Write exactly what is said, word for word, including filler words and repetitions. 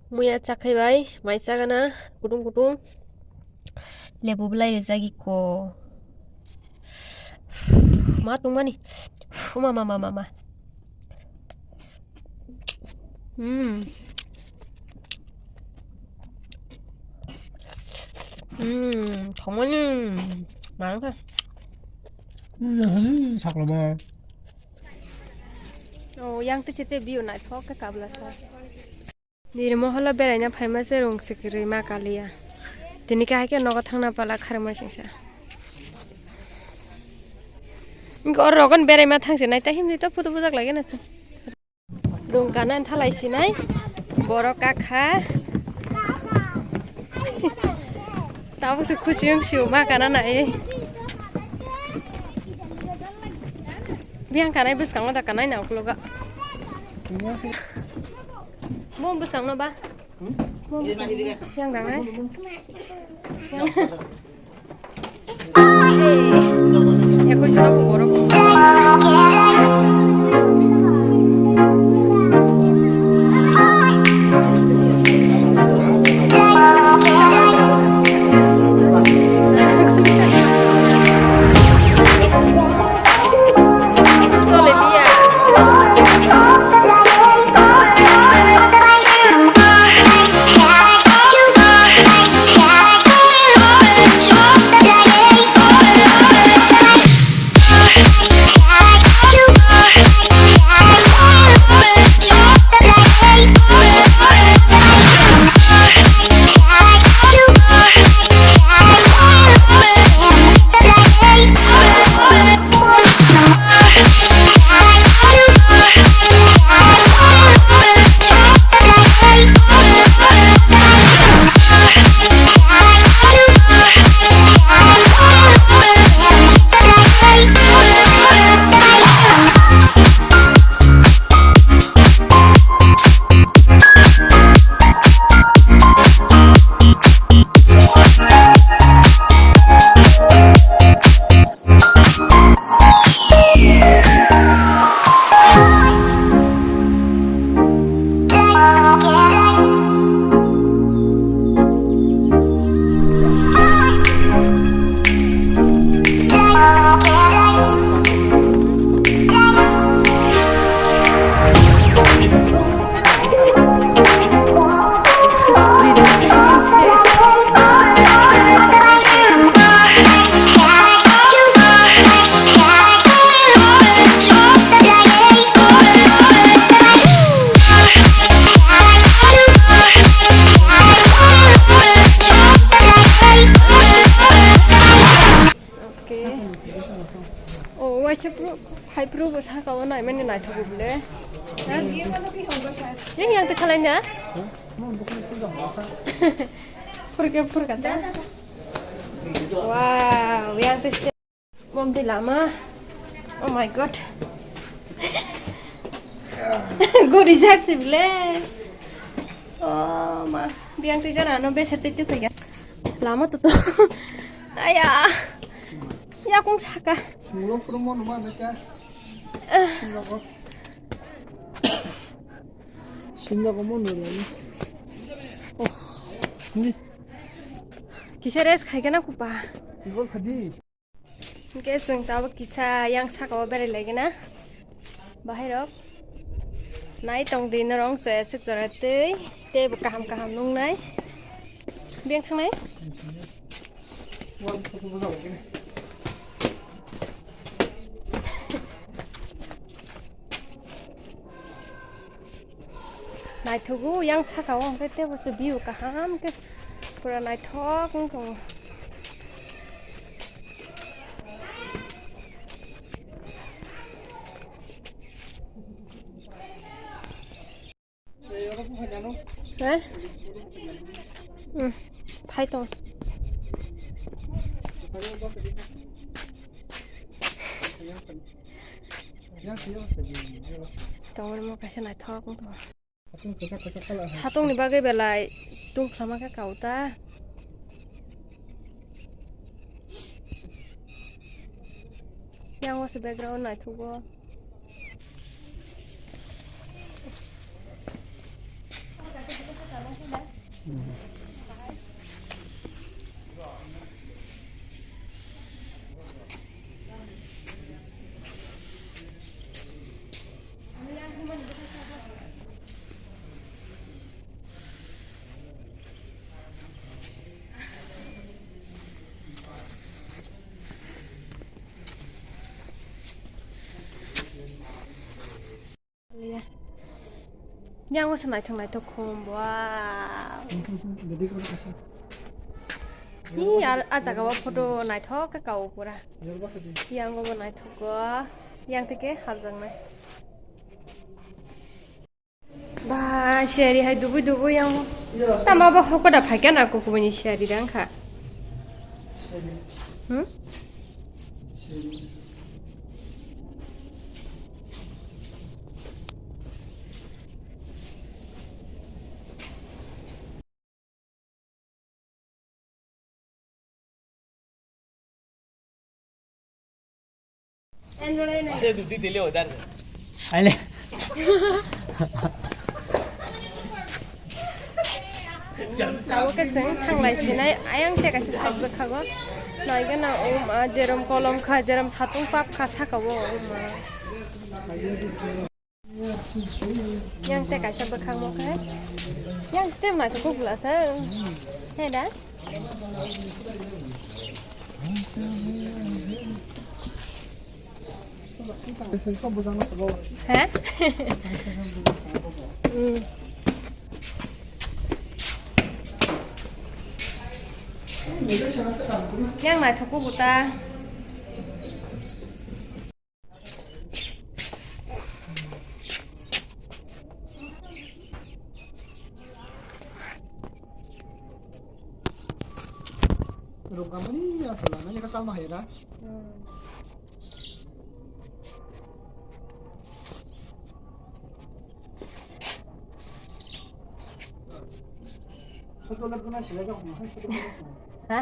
Muya chakhai bai, mai chagana, kutung kutung. Lebu belai rijak iko. Ma tongmani. Uma, ma, ma, ma, ma. Hmm. Hmm, tongmani. Mang kha. Hmm, sakla ba. Oh, yang te chete biu nai phok ke kabla sa. Nirmo holo beraina phaima se rung sikiri ma kaliya. Tini kahai khe nogo thangna pala kharma singsa. Inko oro rogon beraima thangse nai ta himni to photo bujak lagi na se. Rung kana thalai sinai. Borok kakha. Tabuk se khusi wng siu ma kana nai. Biang kanai bwskango da kanai na uklogo. Bo bwskango ba? Bo bwskango. Yang dangnai? Yang. Ekoi jora borok. Okay. Oh, waisa pro, hai pro bo saka o nai mani naithok bole. Ha? Yang yang te khalai na? Phurke phurka cha. Wow, yang te ste-, mom de lama. Oh my God. Gori jak si bole. Oh ma, biang te jana no beser te tu kaya. Lama to to. Aya. Yakung saka. Sunglo puro mo numa beta. Sinjago. Sinjago mo nurani. Oh. Ni. Kisa rest khai kana kupa. Ibo khadi. Hingke chwng tabuk kisa yang saka o berai lai gana. Bahai rok. Nai tong di norong chwya sik jora tei. Tei bo kaham kaham nung nai. Beng thang nai. Naithogo yang saka o, hwnkhe tebo se view kaham khe pura naithok wng tongo. He? Hmm. Phai tong. Tongmani mo kaisa naithok wng tong. Satungni bagwi belai tungkhlama khe kauta. Yang o se background naithogo. Yang o se naithok naithok khum, wow. Hi, ar a jaga o photo naithok khe kao pura. Yang o bo naithok go. Yang teke hapjaknai. Ba, siyari hai dubui dubui yang. Tama ba hoko da phaikya na kukubuini siyari da wngkha. Hmm? Aile. Tabuk khe chwng thanglai sinai, ayang tei kaisa sak bwkhago. Naigwna, um, ah, jerom kolom kha, jerom satung pap kha saka o, um, ah. Yang tei kaisa bwkhakmo khe. Yang step naithok kuk bwlasa. He da? He? Hmm. Yang naithok kuk ta. Rungkamani asal nani ka salma hai da. Hmm. Photo le puna sila ka. Ha?